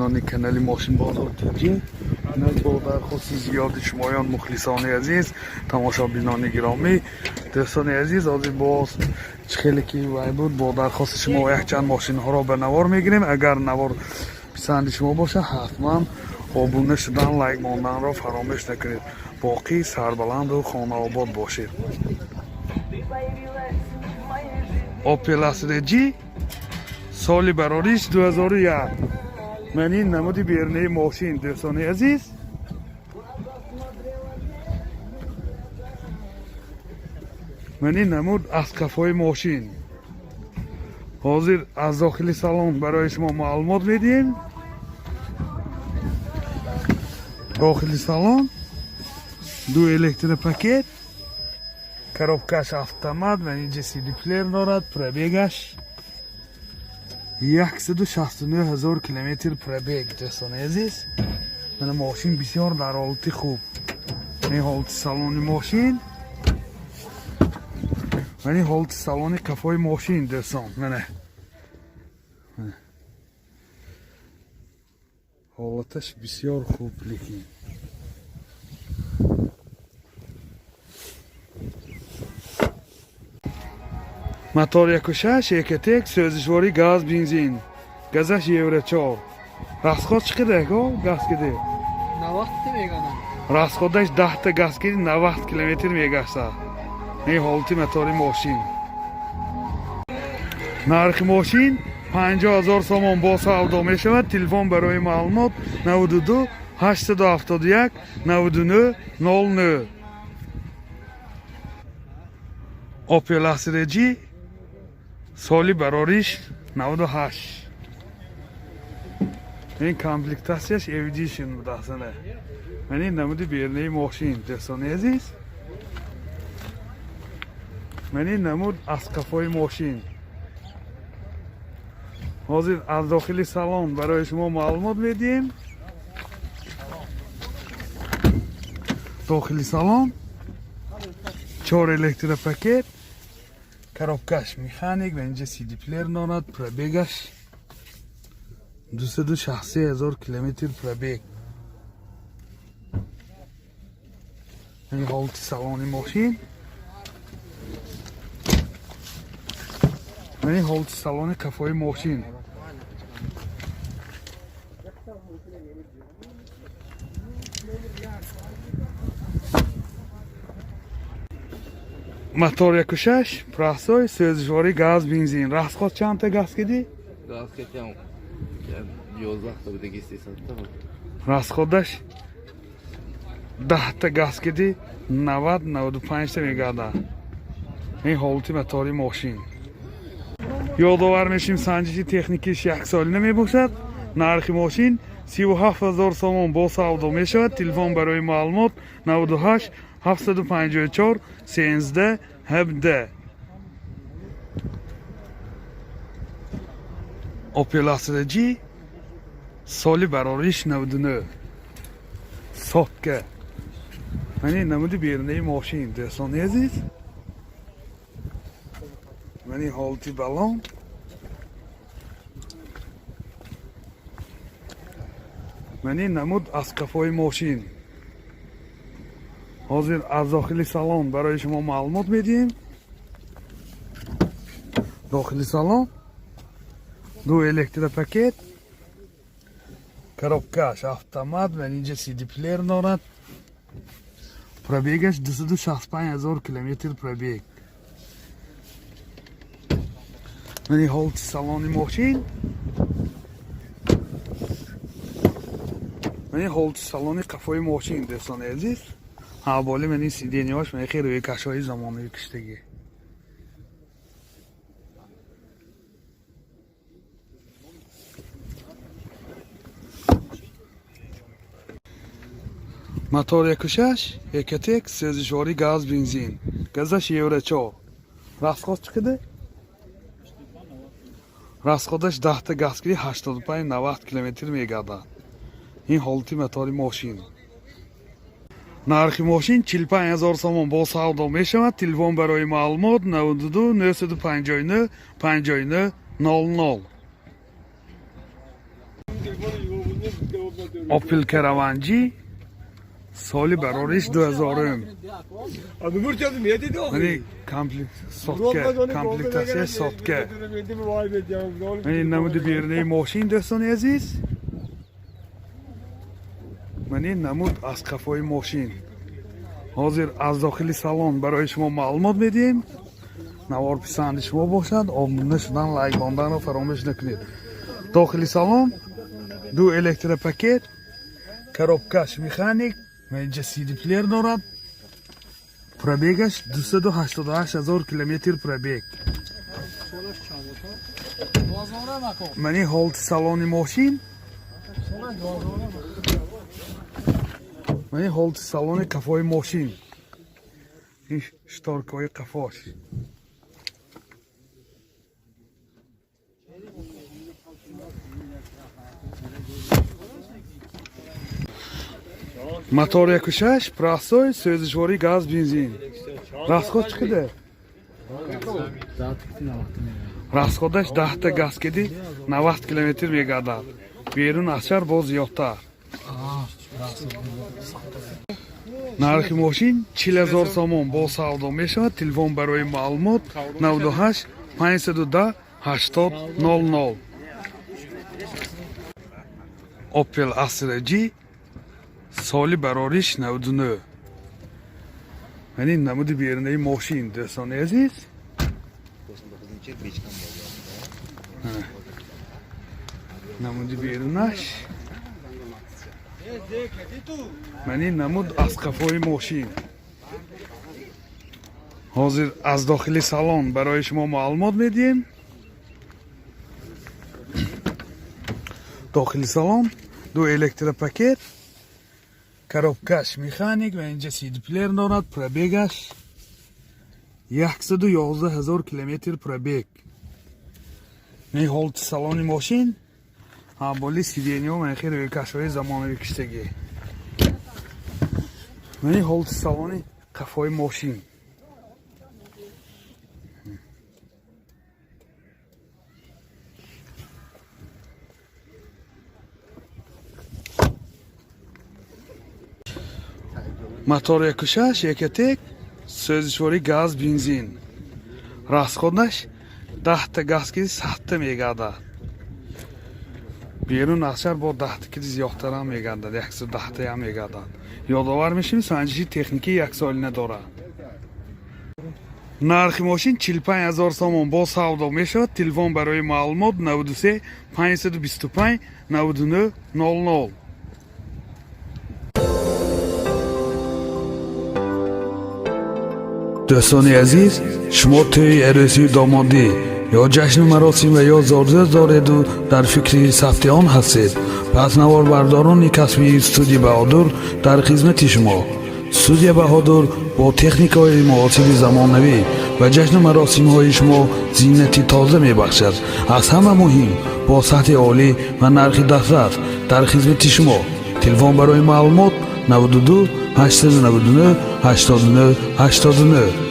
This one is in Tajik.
Тамошобинони канали Мошинбозор Тҷ, бо дархости зиёди шумоён, мухлисони азиз, тамошобинони гиромӣ, дӯстони азиз, ҳозир боз чӣ хеле ки вай буд, бо дархости шумо якчанд мошинҳоро ба навор мегирем. Агар навор писанди шумо бошад, ҳатман обуна шудан, лайк монданро фаромӯш накунед. Боқӣ сарбаланду хонаобод бошед. Opel Astra G, соли барориш 2001. Ман ин намуди берунаи мошин, дӯстони азиз. Ман ин намуд аз қафои мошин. Ҳозир аз дохили салон барои шумо маълумот медиҳем. Дохили салон ду электропакет, коробкаш автомат ва инҷа CD плеер дорад. Пробегаш 169 ҳазор километр пробег, дӯстони азиз. Мана, мошин бисёр дар ҳолати хуб. Ин ҳолати салони мошин ва ин ҳолати салони қафои мошин, дӯстон. Мана, ҳолаташ бисёр хуб, лекин мотор 1.6 Ecotec, сӯзишворӣ газ, бензин, газаш евро 4. Расход чӣ қадар ко газ киди? 90 меганам. Расходаш 10-та газ киди, 90 километр мегашта. Ин ҳолати мотори мошин. Нархи мошин 50 ҳазор сомон, бо савдо мешавад. Телефон барои маълумот 92 871 99 09. Opel Astra G, соли барориш 98. Ин комплектатсияш Edition будасана. Ман ин намуди берунаи мошин, дӯстони азиз. Ман ин намуд аз қафои мошин. Ҳозир аз дохили салон барои шумо маълумот медиҳем. Дохили салон чор электропакет, коробкаш механик ва инҷа CD плеер дорад. Пробегаш 263 ҳазор километр пробег. Ин ҳолати салони мошин ва ин ҳолати салони қафои мошин. Мотор 1.6 простой, сӯзишворӣ газ, бензин. Расход чандта газ кидӣ? Газ кетям 11 та будагисти сатта. Расходаш 10-та газ кидӣ, 90 95-та мегардад. Ин ҳолати мотори мошин. Ёдовар мешим, санҷиши техникиш яксолина мебошад. Нархи мошин 37 ҳазор сомон, бо савдо мешавад. Телефон барои маълумот 98 754 13 17. Opel Astra G, соли барориш 99, сотка. Ман ин намуди берунаи мошин, дӯстони азиз. Ман ин ҳолати балон. Ман ин намуд аз қафои мошин. Ҳозир аз дохили салон барои шумо маълумот медиҳем. Дохили салон ду электропакет, коробкаш автомат ва инҷа CD плеер дорад. Пробегаш 265 ҳазор километр пробег. Ман ин ҳолати салони мошин ва ин ҳолати салони қафои мошин, дӯстони азиз. Ҳаволи ман ин сиденияш ман хеле рӯйкашҳои замонави киштагӣ. Мотор 1.6 Ecotec, сӯзишворӣ газ, бензин, газаш евро 4. Расход чӣ қадар? Расходаш 10-та газ киди, 85 90 километр мегардад. Ин ҳолати мотори мошин. Нархи мошин 45 ҳазор сомон, бо савдо мешавад. Телефон барои маълумот 92 959 59 00. Opel Caravan G, соли барориш 2000. Мани комплект сотка, комплектация сотка. Мани намуди берунаи мошин, дӯстони азиз. Мани намуд аз қафои мошин. Ҳозир аз дохили салон барои шумо маълумот медиҳем. Навор писанди шумо бошад, обуна шудан, лайк монданро фаромӯш накунед. Дохили салон ду электропакет, коробкаш механик ва инҷа CD плеер дорад. Пробегаш 288 ҳазор километр пробег. Солаш чанд бошад? 12 мако. Мани ҳолати салони мошин. Солаш 12 мако. Мани ҳолати салони қафои мошин. Ин шторкаҳои қафош. Мотор 1.6, простой, сӯзишворӣ газ, бензин. Расход чӣ қадар? Расходаш 10та газ кеди 90 километр мегардад. Берун аз шаҳр боз зиёдтар. Нархи мошин 40 ҳазор сомон, бо савдо мешавад. Телефон барои маълумот 98 510 80 00. Opel Astra G, соли барориш 99. Мани намуди берунаи мошин, дӯстони азиз. 99-yil bechkam bo'lgan. Намуди берунаш. Мани намуд аз қафои мошин. Ҳозир аз дохили салон барои шумо маълумот медиҳем. Дохили салон ду электропакет, коробкаш механик ва инҷа CD плеер дорад. Пробегаш 111 ҳазор километр пробег. Ин ҳолати салони мошин. Боли сиденьё ман хеле рӯйкашҳои замонавӣ киштагӣ. Мани ҳолати салони қафои мошин. Мотор 1.6 Ecotec, сӯзишворӣ газ, бензин. Расходаш 10та газ ки 100та мегардад. Берун аз шаҳр бо 10та ки зиёдтарам мегардад, 110таям мегардад. Ёдовар мешавем, санҷиши техникӣ яксолина дорад. Нархи мошин 45 ҳазор сомон, бо савдо мешавад. Телефон барои маълумот 93 525 99 00. Дӯстони азиз, шумо тӯи арӯсию домодӣ ё ҷашну маросим ва ё зодрӯз дореду дар фикри сабти он ҳастед, пас наворбардорони касбии студия Баҳодур дар хизмати шумо. Студия Баҳодур бо техникаҳои муосири замонавӣ ба ҷашну маросимҳои шумо зинати тоза мебахшад. Аз ҳама муҳим, бо сатҳи олӣ ва нархи дастрас дар хизмати шумо. Телефон барои маълумот 92 899 89 89.